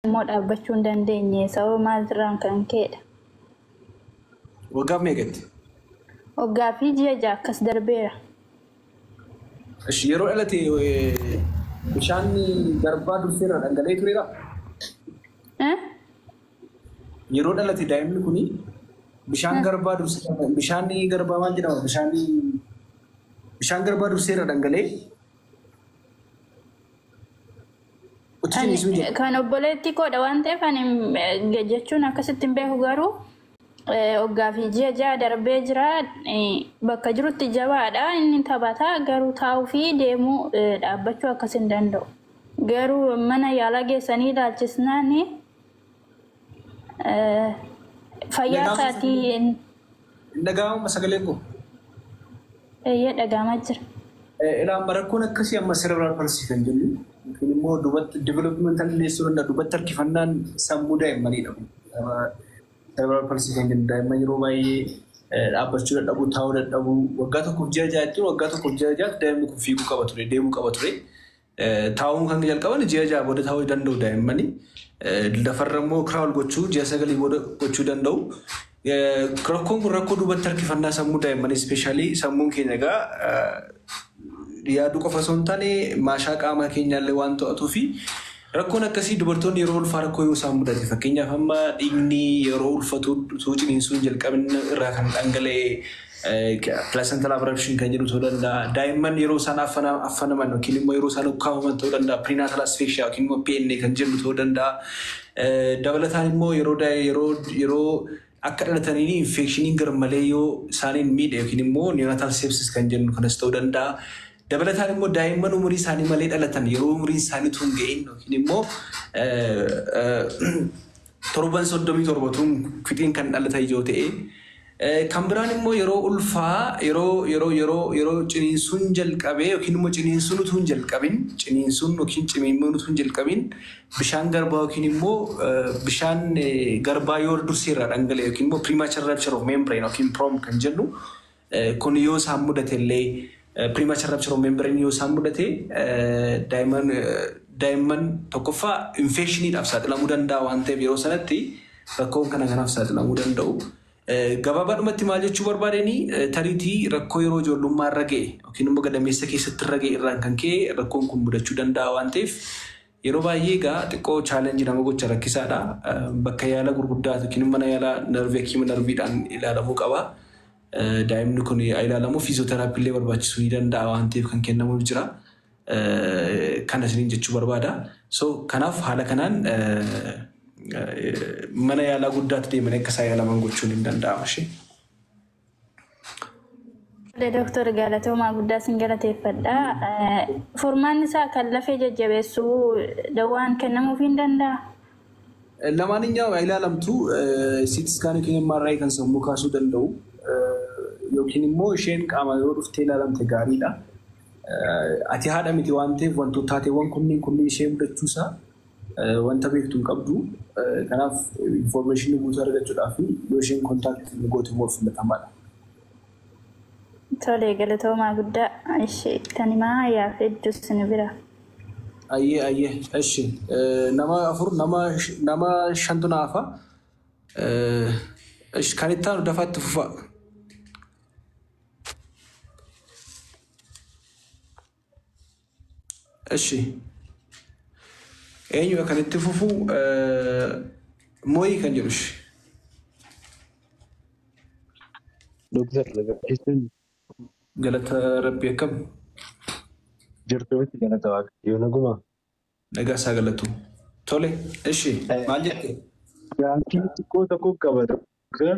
Immoo dhaabbachuu hin dandeenye sababa maalirraan kan ka'edha. Waggaa meeqatti? Waggaa fi ji'a 6 akkas darbeera. Ishi yeroo dhalate bishaan garbaa durseerra dhangala'ee tureera? Yeroo dhalate daa'imni kuni bishaan garbaa dursee, bishaan garbaa maal jedhama? Bishaan garbaa durseerra dhangala'ee utuu ciniinsuu jedha. Kan obboleettii koodha waan ta'eef ani jechuun akkasitti hin beeku, garuu waggaa fi ji'a 6 darbee jira. Bakka jirutti jabaadha, inni taphata, garuu taa'uu fi deemuu, dhaabbachuu akkas hin danda'u. Garuu mana yaalaa geessanii ilaalchisnaan fayyaa isaatii. Hin dhaga'amu sagaleen koo? Eeyyee, dhaga'amaa jira. Ilaa, rakkoon akkasii amma cerebral palsy kan jennu yookiin immoo duubatti developmental delay danda'a, duubatti harkifannaan sammuu daa'immaniidha. Cerebral palsy kan jennu daa'imman yeroo baay'ee dhaabbachuu dadhabuu, taa'uu dadhabuu, waggaa 1f ji'a 6tti, waggaa 1f ji'a 6tti daa'imni kun fiiguu qaba ture, deemuu qaba ture. Taa'uun kan jalqaban ji'a 6 booda taa'uu danda'u daa'immani. Lafarra immoo crawl gochuu ji'a 9 booda gochuu danda'u. Rakkoon kun rakkoo duubatti harkifannaa sammuu daa'immanii, especially sammuun keenya egaa yaaduu qofa osoo hin taane maashaa qaamaa keenyaallee waan to'atuu fi rakkoon akkasii dubartoonni yeroo ulfaa rakkoo yoo isaan mudate, fakkeenyaaf amma dhiigni yeroo ulfatu utuu ciniinsuu hin jalqabin irraa kan dhangala'e placental abruption kan jedhu ta'uu danda'a. Daa'imman yeroo isaan affanaman yookiin immoo yeroo isaan ukkaamaman ta'uu danda'a. Prenatal asphyxia yookiin immoo PNA kan jennu ta'uu danda'a. Dabalataan immoo yeroo akka dhalatanii infectioniin garmalee yoo isaaniin miidhe yookiin immoo neonatal sepsis kan jennu kanas ta'uu danda'a. Dabalataan immoo daa'imman umurii isaanii malee dhalatan, yeroo umuriin isaanii tun ga'in yookiin immoo torban 37 tun fixiin kan dhalatan yoo ta'e. Kan biraan immoo yeroo ulfaa, yeroo ciniinsuun jalqabee yookiin immoo ciniinsuun utuu hin jalqabin, ciniinsuun yookiin cimimmuun utuu hin jalqabin bishaan garbaa yookiin immoo bishaan garbaa yoo durseerraa dhangala'e yookiin immoo premature rupture of membrane yookiin PROM kan jennu kun yoo isaan mudate illee, premature rupture of membrane yoo isaan mudate, daa'imman tokkoffaa infectioniidhaaf saaxilamuu danda'a waan ta'eef yeroo sanatti rakkoon kana kanaaf saaxilamuu danda'u. Gabaabaadhumatti maal jechuu barbaadanii, tariitii rakkoo yeroo ijoollummaa irra ga'e yookiin immoo gadameessa keessatti irra ga'e irraan kan ka'e rakkoon kun mudachuu danda'a waan ta'eef yeroo baay'ee egaa xiqqoo challenge nama gocha rakkisaadha. Bakka yaala gurguddaa yookiin mana yaala narvii, hakiima narviidhaan ilaalamuu qaba. Daa'imni kun ilaalamu, physiotherapy illee barbaachisuu ni danda'a waan ta'eef kan kennamuuf jira. Kana isiniin jechuu barbaada. So kanaaf haala kanaan mana yaalaa guddaatti deemanii akka isaan yaalaman gochuun hin danda'ama ishee. Dooktor, galatoomaa, guddaa sin galateeffadha. Furmaanni isaa kan lafee jajjabeessuu dawaan kennamuuf hin danda'a? Lamaaninyaa ilaalamtu, CT scan yookiin MRI kan sammuu kaasuu danda'u yookiin immoo isheen qaama yoo dhuftee ilaalamte gaariidha. Ati haadha miti waan ta'eef wantoota taateewwan kunniin ishee mudachuusaa wanta beektu hin qabdu. Kanaaf information guutuu argachuudhaaf yoo isheen contact goote immoo filatamaadha. Tole, galatoomaa guddaa. Ishee tanimaa yaaf hedduu sin bira. Ayyee ayyee, eshi, nama afur, nama shantu naafa. Eshi, kan itti aanu dafaatti fufaa. Eshi. Eenyudha kan itti fufu? Mooyii kan jedhu ishi. Dooktar, jechuun Galata Rabbii, akkam? Jirtu miti, galata Waaqayyoo, naguma. Nagaa isaa galatu. Tole, eshi, maal jette? Gaaffii xiqqoo tokko qaba, dooktar.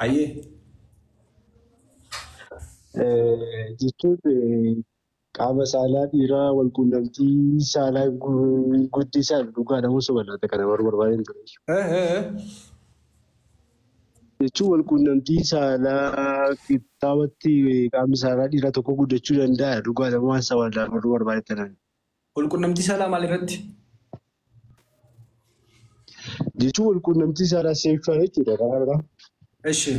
Ayyee. Jechuun qaama saalaa dhiiraa wal quunnamtii saalaa guddisaa dhugaadha moo soba laata, kana baruu barbaadeen ture. Jechuun wal quunnamtii saalaa qixxaawatti qaamni saalaa dhiiraa tokko guddachuu danda'a, dhugaadha moo waan soba baruu barbaadeen tanaan. Wal quunnamtii saalaa maal irratti? Jechuun wal quunnamtii saalaa sexual jechuudha karaa biraa. Eshi.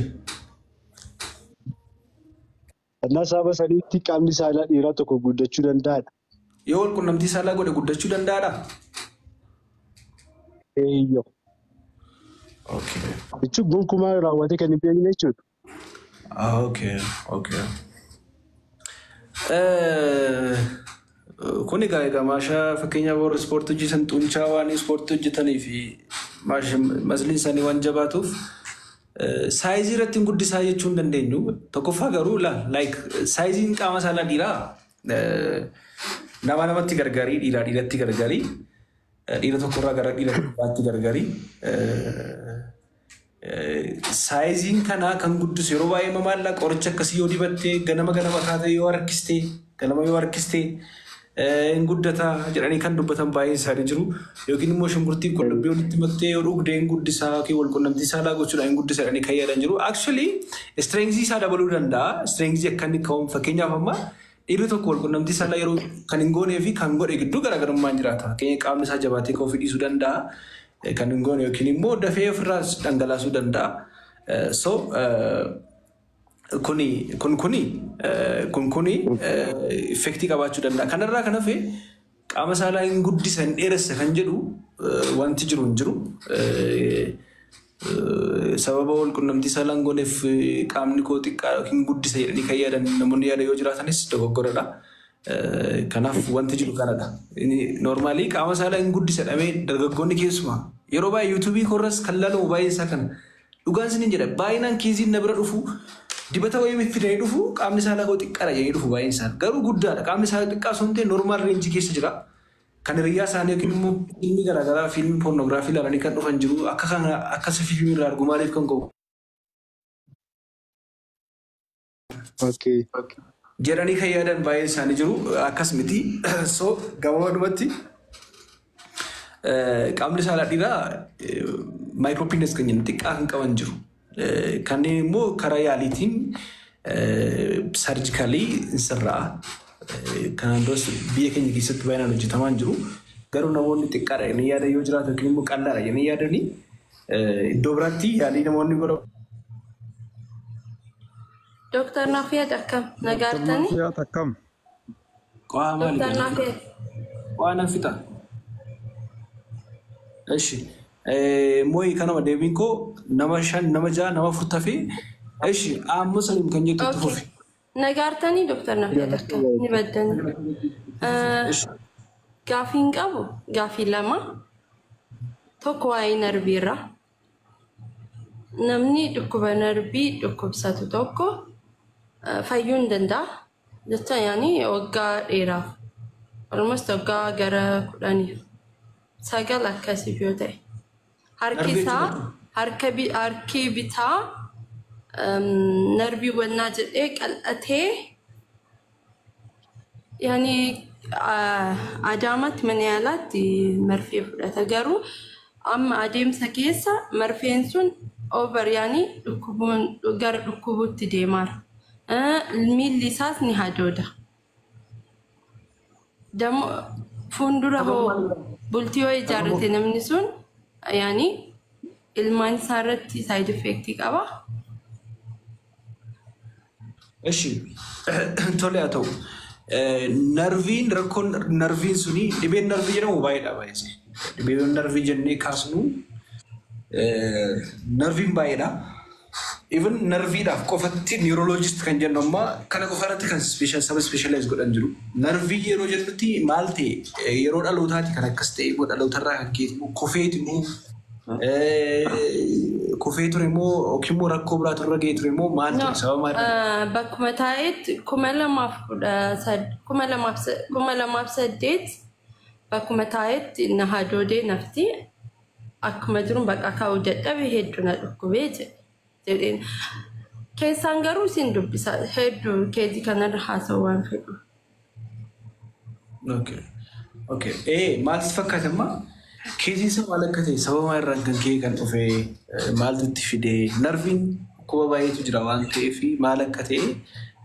Annaa sababa saniitti qaamni saalaa dhiiraa tokko guddachuu danda'aadha. Yoo wal quunnamtii saalaa godhe guddachuu danda'aadha? Eeyyoo. Okay. Jechuun gonkumaa raawwatee kan hin beekne jechuudha. Okay. Kun egaa maashaa fakkeenyaaf warri ispoortii hojjetan xunchaa waan ispoortii hojjetanii fi muscleiin isaanii waan jabaatuuf sizeii irratti hin guddisaa jechuu hin dandeenyu. Tokkoffaa garuu like sizeiin qaama saalaa dhiiraa nama namatti gargaarii, dhiiraa dhiiratti gargaarii, dhiira tokkorraa gara dhiira tokkotti gargaarii. Sizeiin kanaa kan guddisu yeroo baay'ee mamaallaa qoricha akkasii yoo dibattee, ganama ganama kaatee yoo harkistee, ganama yoo harkistee hin guddataa jedhanii kan dubbatan baay'een isaanii jiru. Yookiin immoo shunkurtii qullubbii walitti maktee yoo dhugdee hin guddisaa, yookiin wal qunnamtii saalaa gochuudhaan hin guddisa jedhanii kan yaadan jiru. Actually, strengthii isaa dabaluu danda'a. Strengthii akka inni ka'uun, fakkeenyaaf amma dhiirri tokko wal qunnamtii saalaa yeroo kan hin goonee fi kan godhe gidduu garaagarummaan jiraata. Fakkeenya qaamni isaa jabaatee ka'uu fi dhiisuu danda'a. Kan hin goone yookiin immoo dafee ofirraa dhangalaasuu danda'a. So kuni kun kuni kun kuni effectii qabaachuu danda'a. Kanarraa kan hafe qaama saalaa hin guddisa, hin dheeressa kan jedhu wanti jiru hin jiru. Sababa wal qunnamtii saalaa hin gooneef qaamni koo xiqqaa yookiin guddisa jedhanii kan yaadan namoonni yaada yoo jiraatanis dogoggoradha. Kanaaf wanti jiru kanadha. Normalii qaama saalaa hin guddisa jedhamee dargaggoonni keessumaa yeroo baay'ee YouTubeii korras kan laalamu baay'een isaa kana. Dhugaan isiniin jedha, baay'inaan caseiin na bira dhufu dibata wayii fidanii dhufu, qaamni saalaa koo xiqqaadha jedhanii dhufu baay'een isaa. Garuu guddaadha. Qaamni saalaa xiqqaa osoo hin ta'in normal rangeii keessa jira. Kan hiriyyaa isaanii yookiin immoo fiilmii garaagaraa, fiilmii pornographyii ilaalanii kan dhufan jiru. Akka kana akkas fiilmii irraa argu maaliif kan qabu jedhanii kan yaadan baay'een isaanii jiru. Akkas miti. So gabaabadhumatti qaamni saalaa dhiiraa micropenis kan jennu xiqqaa kan qaban jiru. Kanneen immoo karaa yaaliitiin surgicalii hin sirraa. Kanaan duras biyya keenya keessatti baay'inaan hojjetamaa hin jiru. Garuu namoonni xiqqaadha jedhanii yaadan yoo jiraatu yookiin immoo qal'aadha jedhanii yaadanii iddoo biraatti yaalii namoonni godhamu. Dooktar Naafiyat, akkam nagaartanii? Naafiyat, akkam? Qo'aa maali? Dooktar Naafiyat. Qo'aa nan fixa. Eshi. Mooyi, kanuma deebiin koo. Nama shan, nama ja'a, nama afur tafee. Eshi, amma Salim kan jettu itti fufi. Nagaartanii, Dooktar Naafiyat, akkam ni baddanii? Gaafiin qabu gaafii lama. Tokko waa'ee narviirra. Namni dhukkuba narbii dhukkubsatu tokko fayyuu hin danda'a. Jecha yaani waggaa dheeraaf. Almost waggaa gara 19 akkasiif yoo ta'e. Harki isaa harki bitaa narbii wannaa jedhee qal'atee, yaani Adaamaatti mana yaalaatti marfee fudhata. Garuu amma adeemsa keessa marfeen sun over, yaani dhukkubuun gara dhukkubuutti deemaara. Miilli isaas ni hadooda. Dammoo fuuldura hoo bultii yoo ijaarrate namni sun, yaani ilmaan isaa irratti side effectii qaba. Eshi, tole, haa ta'u. Narviin, rakkoon narviin suni, dhibeen narvii jedhamu baay'eedha baay'ee. Dhibeen narvii jennee kaasnu narviin baay'eedha. Even narviidhaaf qofatti neurologist kan jennu amma kana qofa irratti kan saba specialize godhan jiru. Narvii yeroo jennutti maal ta'e, yeroo dhalootaati kan akkas ta'e immoo, dhalootarraa kan ka'e immoo, kofeeti immoo, kofee ture immoo, yookiin immoo rakkoo biraatu irra ga'e ture immoo, maal ture, sababa maal? Bakkuma taa'etti 2008 bakkuma taa'etti na hadoodee nafti akkuma jiru bakka kaa'uu dadhabe, hedduu na dhukkubee jedheen. Keessaan garuu isin dubbisa, hedduu caseii kanarra haasa'u waan fedhu. Okay. Maal si fakkaata amma? Caseiin isaa maal akka ta'e, sababa maalirraan kan ka'e kan dhufe, maaltu itti fide, narviin dhukkuba baay'eetu jira waan ta'eef, maal akka ta'e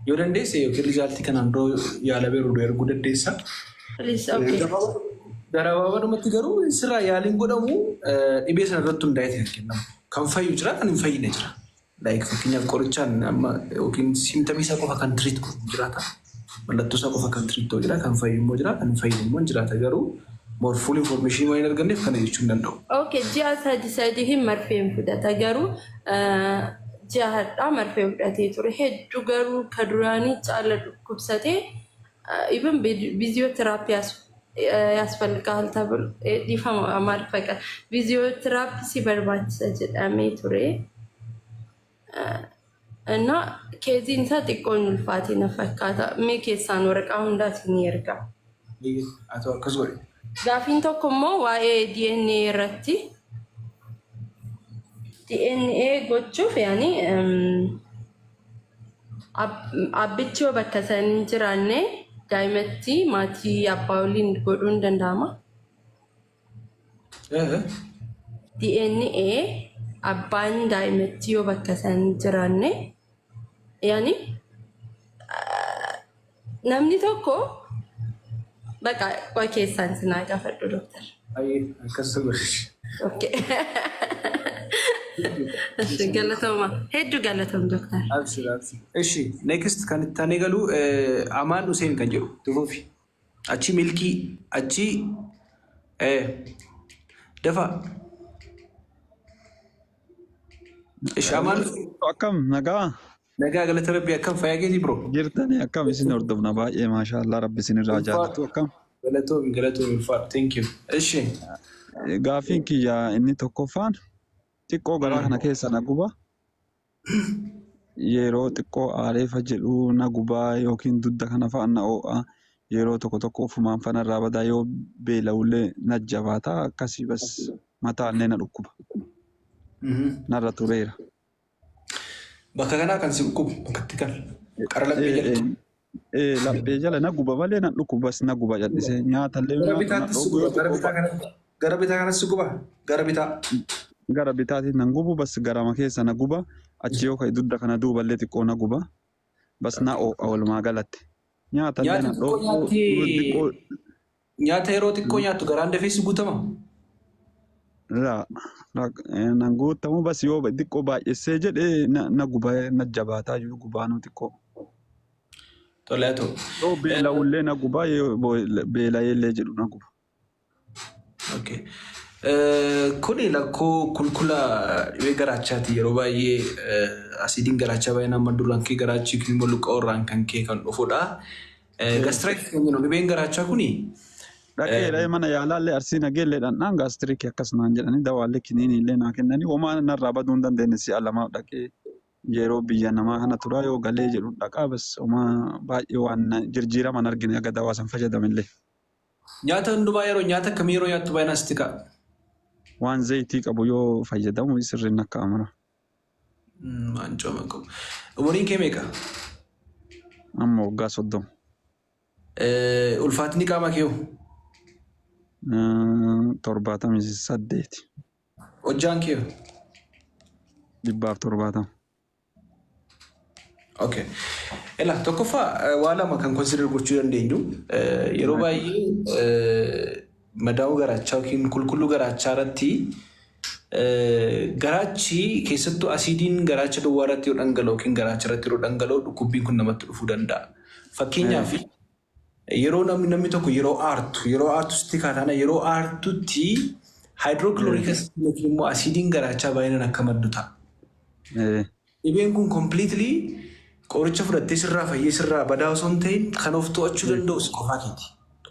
yoo dandeesse yookiin resultii kanaan dura yaalamee jiru erguu dandeessa. Please, okay. Gabaabadhumatti garuu sirraa yaaliin godhamu dhibee sana irratti hundaa'ee kan kennamu. Kan fayyu jira, kan hin fayyine jira. Like fakkeenyaaf qorichaan amma yookiin symptomii isaa qofa kan treat godhu jiraata. Mallattoo isaa qofa kan treat ta'u jira, kan fayyu immoo jira, kan hin fayyine immoo hin jiraata garuu More full information waan hin arganneef kana jechuu hin danda'u. Okay, ji'a sadi sadi marfeen fudhata garuu ji'a har'aa marfee fudhatee ture. Hedduu garuu ka duraanii caala dhukkubsatee even physiotherapy ያስፈልጋል ተብሎ dhiifama Amaariffa physiotherapy si barbaachisa jedhamee ture. እና caseiin isaa xiqqoon ulfaate na fakkaata. Mee keessaan waraqaa hundaatiin ni erga. Haa ta'u, akkas godhe. Gaafiin tokko immoo waa'ee DNA irratti. DNA gochuuf yaani abbichi yoo bakka san hin jiraanne daa'imatti maatii abbaa waliin godhuun ni danda'ama? DNA abbaan daa'imatti yoo bakka san hin jiraanne, yaani namni tokko bakka qo'a keessaan sinaa gaafadhu, dooktar. Akkas godhe. Okay. Galatooma. Hedduu galatoom, dooktar. Abshir, abshir. Ishi, next kan itti aanee galu Amaan Hussein kan jedhu tufuufi. Achi Milkii, achi dafa. Ishi, Amaan Hussein. Akkam, nagaa? Nagaa, galata Rabbii. Akkam, fayyaa keetii, bro? Jirtanii, akkam? Isin hordofna baay'ee, maashaallah, Rabbi isin irraa jaallatu. Akkam? Galatoomi, galatoomi, ulfaadhu. Thank you. Ishi. Gaaffiin kiyya inni tokkoffaan xiqqoo garaa kana keessa na guba. Yeroo xiqqoo aareefa jedhu na gubaa yookiin dugda kana fa'a na oo'a. Yeroo tokko tokko ofumaan fanarraa badaa, yoo beela'ullee na jabaata, akkasii bas mataallee na dhukkuba. Narra tureera. Bakka kanaa kan si dhukkubu bakkatti kan qara laphee jala. Laphee jala na guba malee na dhukkubas, na guba jal'isee nyaatallee Gara nyaatu na bitaatti si dhoobu guba. yoo Gara xiqqoo bitaa kanatti. Gara bitaa kanatti si guba. Gara bitaa. Gara bitaatiin nan gubu, bas garama keessa na guba, achi yoo ka'e dugda kana duuballee xiqqoo na guba, bas na oo'a walumaa galatti. Nyaatallee Nyaata na xiqqoo dhoobu xiqqoo. nyaattee, nyaata yeroo xiqqoo nyaattu garaan dafee si guutama? Laa, nan guutamu, bas yoo xiqqoo baay'essee jedhee na guba, na jabaataa jiru gubaanuu xiqqoo. Tole, haa ta'u. Yoo beela'ullee na guba, yoo beela'eellee jedhu na guba. Okay. Kuni lakkoo kulkula dhibee garaachaati. Yeroo baay'ee asiidiin garaachaa baay'inaan maddurraan kee garaachi yookiin immoo luqqa'uurraan kan kee kan dhufudha. Gastritis kan jennu dhibeen garaachaa kuni Dhaqeera mana yaalaallee, Arsii Nageellee dhandhaan gastricii akkas naan jedhanii dawaallee kiniiniillee naa kennanii homaa narraa baduu hin dandeenye. Si'a lamaaf dhaqee, yeroo biyya namaa kana turaa yoo galee jedhu dhaqaa, bas homaa baay'ee waan jijjiiraman argine aga dawaa san fayyadamillee. Nyaata hundumaa yeroo nyaata akkamii yeroo nyaattu baay'inaan sitti ka'a? Waan zayitii qabu yoo fayyadamu sirriin akka amara. Waan cooma qabu. Umuriin kee meeqa? Amma waggaa 30. Ulfaatinni qaamaa kee hoo? 78. Hojjaan kee hoo? 170. Okay. Ela, tokkoffaa waa lama kan consider gochuu dandeenyu, yeroo baay'ee madaa'uu garaachaa yookiin qulqulluu garaachaa irratti garaachi keessattuu asiidiin garaacha duwwaa irratti yoo dhangala'u yookiin garaacha irratti yeroo dhangala'u dhukkubbiin kun namatti dhufuu danda'a. Fakkeenyaaf, yeroo namni tokko yeroo aartu sitti kaataana, yeroo aartutti hydrochloric acid yookiin immoo asiidiin garaachaa baay'inaan akka maddu ta'a. Dhibeen kun completely qoricha fudhattee sirraa fayyee sirraa badaa osoo hin ta'in kan of to'achuu danda'u si qofaa keeti.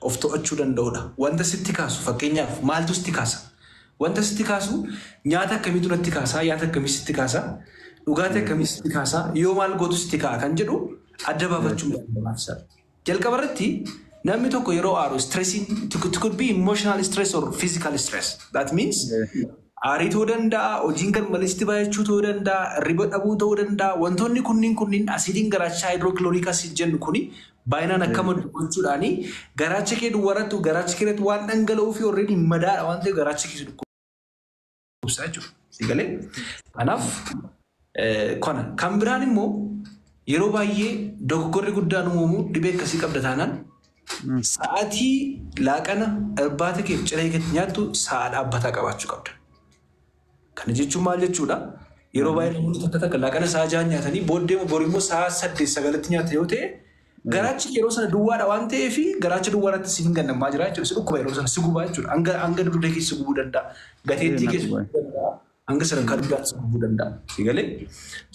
Of to'achuu danda'udha. Wanta sitti kaasu, fakkeenyaaf maaltu sitti kaasa? Wanta sitti kaasu, nyaata akkamiitu natti kaasaa? Nyaata akkamii sitti kaasaa? Dhugaatii akkamii sitti kaasaa? Yoo maal gootu sitti ka'a kan jedhu adda baafachuun barbaachisaadha. Jalqaba irratti namni tokko yeroo aaru stressiin, it could be emotional stress or physical stress. That means aarii ta'uu danda'a, hojiin garmalee sitti baay'achuu ta'uu danda'a, hirriba dhabuu ta'uu danda'a. Wantoonni kunniin asiidiin garaachaa hydrochloric acid jennu kuni baay'inaan akka maddu gochuudhaani garaacha kee duwwaarratti, garaacha kee irratti waan dhangala'uu fi already madaadha waan ta'eef garaacha kee si dhukkubsaa jechuudha. Si galee? Kanaaf kana kan biraan immoo yeroo baay'ee dogoggorri guddaan uumamu, dhibee akkasii qabda taanaan, sa'aatii laaqana, irbaata keef ciree keetti nyaattu sa'a dhaabbataa qabaachuu qabda. Kana jechuun maal jechuudha? Yeroo baay'ee namoonni takka takka laaqana sa'a 6 nyaatanii booddee boru immoo sa'a 8 9tti nyaata yoo ta'e Garaachi yeroo sana duwwaadha waan ta'eef garaacha duwwaadhaatti si hin gannamaa jira jechuudha. Si dhukkuba yeroo sana si gubaa jechuudha. Hanga dugda keessa si gubuu danda'a. Gateettii keessa si gubuu danda'a. Hanga sadarkaa dugdaatti si gubuu danda'a. Si galee?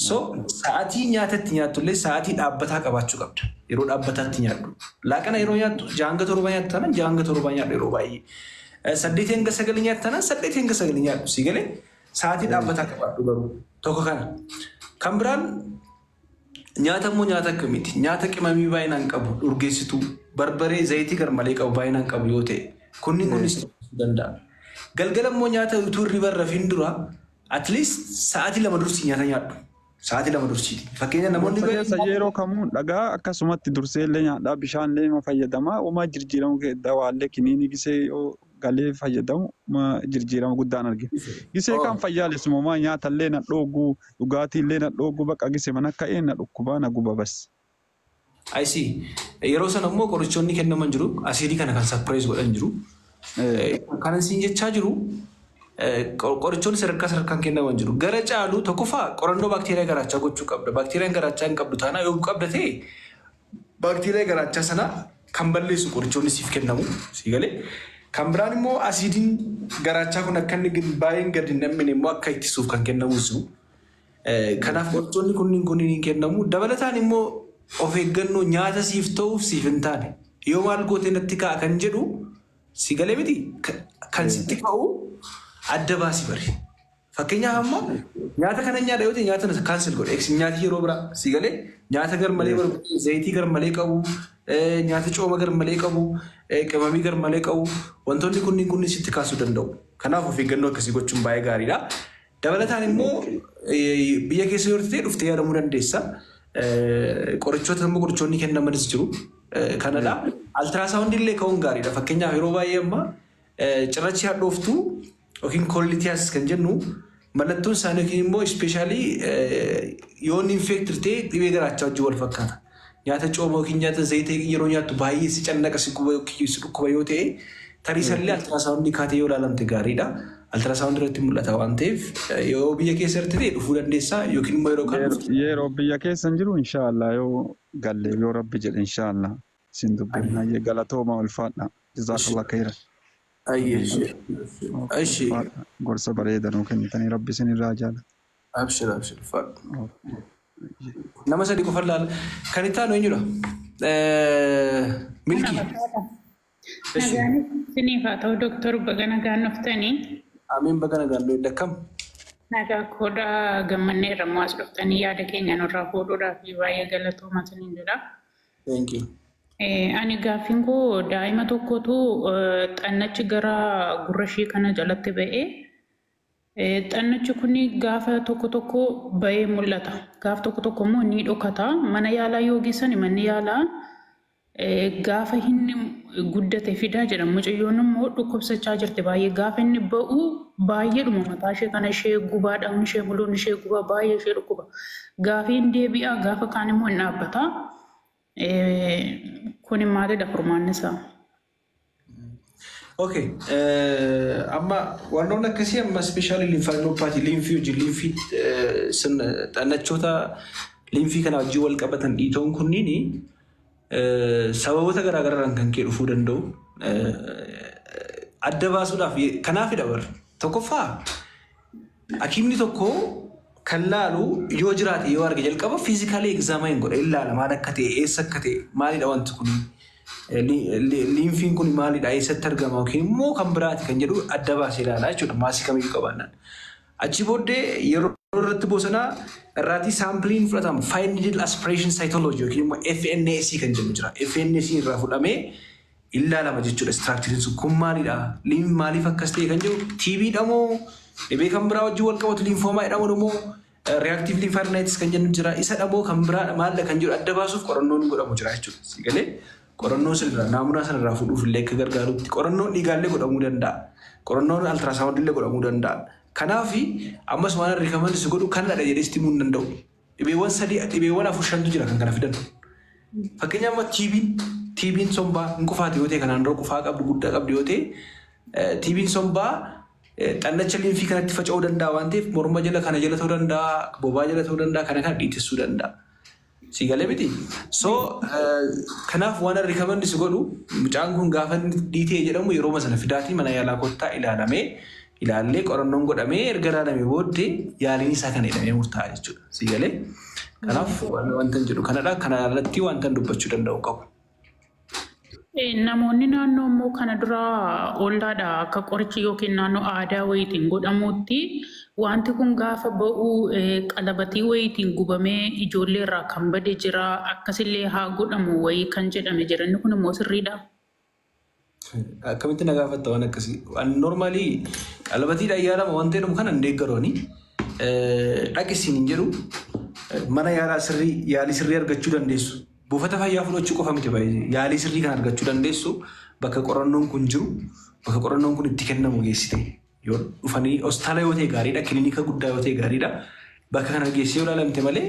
So sa'aatii nyaatatti nyaattu illee sa'aatii dhaabbataa qabaachuu qabda. Yeroo dhaabbataatti nyaadhu. Laaqana yeroo nyaattu 6 hanga 7 nyaattu taanaan 6 hanga 7 nyaadhu yeroo baay'ee. 8 hanga 9 nyaattu taanaan 8 hanga 9 nyaadhu. Si galee? Sa'aatii dhaabbataa qabaadhu garuu tokko kana. Kan biraan nyaata immoo nyaata akkamiiti? Nyaata qimamii baay'inaan qabu, urgeessituu, barbaree, zayitii garmalee qabu baay'inaan qabu yoo ta'e, kunniin kunis ta'uu danda'a. Galgala immoo nyaata utuu hirriba irra hin dura at least sa'aatii 2 dursii nyaata nyaadhu. Sa'aatii 2 dursiiti. Fakkeenya namoonni Gorsa keessa yeroo kamuu dhagaa akkasumatti dursee illee nyaadhaa, bishaan illee ma fayyadamaa, uumaa jijjiiramu dawaallee kiniinii gisee yoo galee fayyadamu ma jijjiirama guddaan argina. Gisee kan fayyaalessumaa nyaatallee na dhooguu, dhugaatiillee na dhooguu, bakka gisee mana ka'ee na dhukkubaa, na guba bas. I see. Yeroo sana immoo qorichoonni kennaman jiru. Asiidii kana kan suppress godhan jiru. Kanan siin jechaa jiru, qorichoonni sadarkaa sadarkaan kennaman jiru. Gara caalu tokkoffaa qorannoo baakteeriyaa garaachaa gochuu qabda. Baakteeriyaan garaachaa hin qabdu taanaa, yoo qabda ta'e baakteeriyaa garaachaa sana kan balleessu qorichoonni siif kennamu. Si galee? Kan biraan immoo asiidiin garaachaa kun akka inni baay'een gadi hin dhammine immoo akka ittisuuf kan kennamus jiru. Kanaaf qorichoonni kunniin hin kennamu. Dabalataan immoo of eeggannoo nyaata siif ta'uuf siif hin taane yoo maal gootee natti ka'a kan jedhu, si galee miti, kan sitti ka'u adda baasii bari. Fakkeenyaaf amma nyaata kana nyaadha yoo ta'e nyaata sana cancel godhe. Nyaati yeroo biraa, si galee, nyaata garmalee barbaadu, zayitii garmalee qabu, nyaata cooma garmalee qabu, qimamii garmalee qabu, wantoonni kunniin sitti kaasuu danda'u. Kanaaf of eeggannoo akkasii gochuun baay'ee gaariidha. Dabalataan immoo biyya keessa yoo ta'e dhuftee yaadamuu dandeessa. Qorichoota immoo qorichoonni kennamanis jiru. Kanadha. Ultrasound illee ka'uun gaariidha. Fakkeenyaaf yeroo baay'ee amma cirrachi hadhooftuu yookiin cholelithiasis kan jennu mallattoon isaanii yookiin immoo especially yoo inni infected ta'e dhibee garaachaa wajjin wal fakkaata. Nyaata cooma yookiin nyaata zayitii yeroo nyaattu baay'ee si cannaqa, si guba yookiin si dhukkuba yoo ta'e, tarii sallee ultrasound kaatee yoo ilaalamte gaariidha. Ultrasound irratti mul'ata waan ta'eef yoo biyya keessa irratti ta'e dhufuu dandeessaa yookiin immoo yeroo kaan dhufte. Yeroo biyya keessa hin jiru, inshaallah yoo galle, yoo rabbi jedhe, inshaallah isin dubbifna. Galatooma, ulfaadha. Jazaakallah khairan. Ayyee. Ishi. Gorsa bareeda nuu kennitanii, rabbi isin irraa jaalata. Abshir, abshir. Fadhu. Nama sadi qofa laala. Kan itti aanu eenyudha? Milkii. Nagaan isiniif haa ta'u Dooktar, baga nagaan dhuftanii. Amiin, baga nagaan dhufe, akkam? Nagaa koodhaa, gammanneerra immoo as dhuftanii yaada keenya nurraa fuudhuudhaaf baay'ee galatooma isiniin jedha. Thank you. Ani gaaffiin koo daa'ima tokkotu xannachi gara gurra ishee kana jalatti ba'ee, xannachi kun gaafa tokko tokko ba'ee mul'ata. Gaafa tokko tokko immoo ni dhokata. Mana yaalaa yoo geessan manni yaalaa gaafa inni guddate fidaa jedha. Mucayyoon immoo dhukkubsachaa jirti baay'ee. Gaafa inni ba'u baay'eedhuma mataa ishee kana ishee gubaa, dhagni ishee muluun ishee gubaa, baay'ee ishee dhukkuba. Gaafa hin deebi'a, gaafa kaan immoo hin dhaabbata. Kun maalidha furmaanni isaa? Okay. Amma wantoonni akkasii amma especially lymphadenopathy, liimfii hojii liimfii, xannachoota liimfii kana wajjin wal qabatan dhiitoon kunniini sababoota garaa garaarraan kan ka'e dhufuu danda'u. Adda baasuudhaaf kanaafidha bar. Tokkoffaa hakiimni tokko kan laalu yoo jiraate, yoo arge, jalqaba physically examine godha, ilaala maal akka ta'e, eessa akka ta'e, maalidha wanti kun, liimfiin kun maalidha, eessatti argama yookiin immoo kan biraati kan jedhu adda baasee ilaalaa jechuudha mass kamiyyuu qabaannaan. Achi booddee yeroo irratti bosonaa irraatii sampleiin fudhatama, fine needle aspiration cytology yookiin immoo FNAC kan jennu jira. FNAC irraa fudhamee ilaalama jechuudha. Structureiin sun kun maalidha? Maaliif akkas ta'e kan jedhu, TB dhamoo, dhibee kan biraa wajjin wal qabatu, lymphoma jedhamu immoo reactive lymphadenitis kan jennu jira. Isa dhamoo kan biraa maalidha kan jedhu adda baasuuf qorannoon godhamu jira jechuudha. Si galee, qorannoo sanarraa naamunaa sanarraa fuudhuuf illee akka gargaarutti qorannoon dhiigaallee godhamuu danda'a. Qorannoon ultrasound illee godhamuu danda'a. Kanaaf ammas waan recommend si godhu kanadha jedhee sitti himuu hin danda'u. Dhibeewwan sadii, dhibeewwan afur, shantu jira kan kana fidan. Fakkeenyaaf amma TB'n sombaa hin qufaate yoo ta'e, kanaan dura qufaa qabdu guddaa qabdu yoo ta'e, TB'n sombaa xannacha liimfii kanatti faca'uu danda'a waan ta'eef morma jala, kana jala ta'uu danda'a, bobaa jala ta'uu danda'a, kana kana dhiitessuu danda'a. Si galee miti. So kanaaf waan recommend si godhu, mucaan kun gaafa dhiitee jedhamu yeroo sana fidaatii mana yaalaa kottaa, ilaalamee, ilaallee, qorannoon godhamee, erga ilaalamee booddee yaaliin isaa kan jedhamee murtaa'a jechuudha. Si galee. Kanaaf wanta jedhu kanadha. Kana irratti wanta dubbachuu danda'u qabu. Namoonni naannoo immoo kana dura ollaadha akka qorichi yookiin naannoo aadaa wayiitiin godhamutti wanti kun gaafa ba'u qalabatii wayiitiin gubamee ijoollee irraa kan bade jira, akkasillee haa godhamu wayii kan jedhame jira. Inni kun immoo sirriidha. Akkamitti na gaafatta waan akkasii? Normally qalabatiidhaan yaalama wanta jedhamu kana hin deeggarooni. Dhaqisiin hin jedhu, mana yaalaa sirrii yaalii sirrii argachuu dandeessu. Buufata fayyaa fudhachuu qofa miti baay'ee, yaalii sirrii kan argachuu dandeessu bakka qorannoon kun jiru, bakka qorannoon kun itti kennamu geessite. Yoo dhufanii hospitaala yoo ta'e gaariidha, kilinika guddaa yoo ta'e gaariidha. Bakka kana geessee yoo ilaalamte malee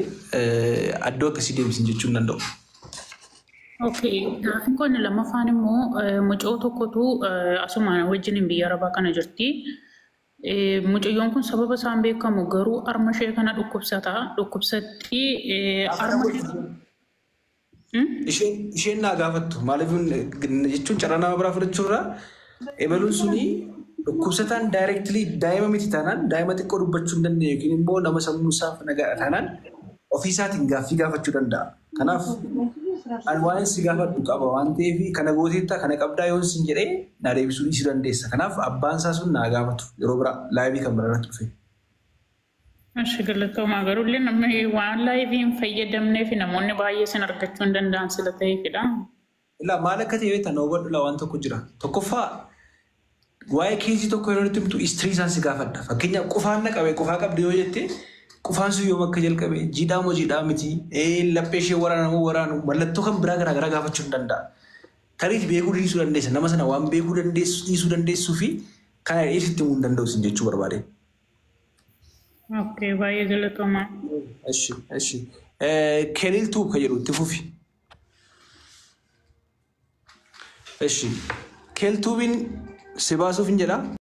addoo akkasii deemsin jechuu hin danda'u. Okay, gaaffiin kun lammaffaan immoo mucoo tokkotu asuma wajjin biyya Arabaa kana jirti. Mucayyoon kun sababa isaan beekamu garuu harma ishee kana dhukkubsata. Dhukkubsatti harma Isheen naa gaafattu maaliif jechuun carraa nama biraa fudhachuu irraa ebaluun suni dhukkubsataan directly daa'ima miti taanaan, daa'ima xiqqoo dubbachuu hin dandeenye yookiin immoo nama sammuu isaaf nagaadha taanaan ofii isaatiin gaaffii gaafachuu danda'a. Kanaaf ani waan si gaafadhu qaba waan ta'eef, kana gooteetta, kana qabdaa yoon sin jedhee naa deebisuu dhiisuu dandeessa. Kanaaf abbaan isaa sun naa gaafatu yeroo biraa live kan biraa irratti dhufe. Ashi, galatoomaa. Garuu illee namni waan live hin fayyadamneef namoonni baay'ee sin argachuu hin danda'an sila ta'eefidha. Ilaa, maal akka ta'e beektaa? Na hubadhu, laa, waan tokko jira. Tokkoffaa, waa'ee case tokko yeroo nutti himtu history isaan si gaafadha. Fakkeenyaaf qufaan na qabe, qufaa qabdi yoo jette, qufaan sun yoom akka jalqabe, jiidhaa moo jiidhaa miti, laphee ishee waraana moo waraanu, mallattoo kan biraa garaagaraa gaafachuu hin danda'a. Tariif beekuu dhiisuu dandeessa. Nama sana waan beekuu dandeessu dhiisuu dandeessuu fi kana dhiisitti himuu hin danda'u sin jechuu barbaade. Okay, baay'ee galatoomaa. Eshi, eshi. Keeliltuu kan jedhu itti fufi. Eshi. Keeltuubiin si baasuuf hin jedhaa?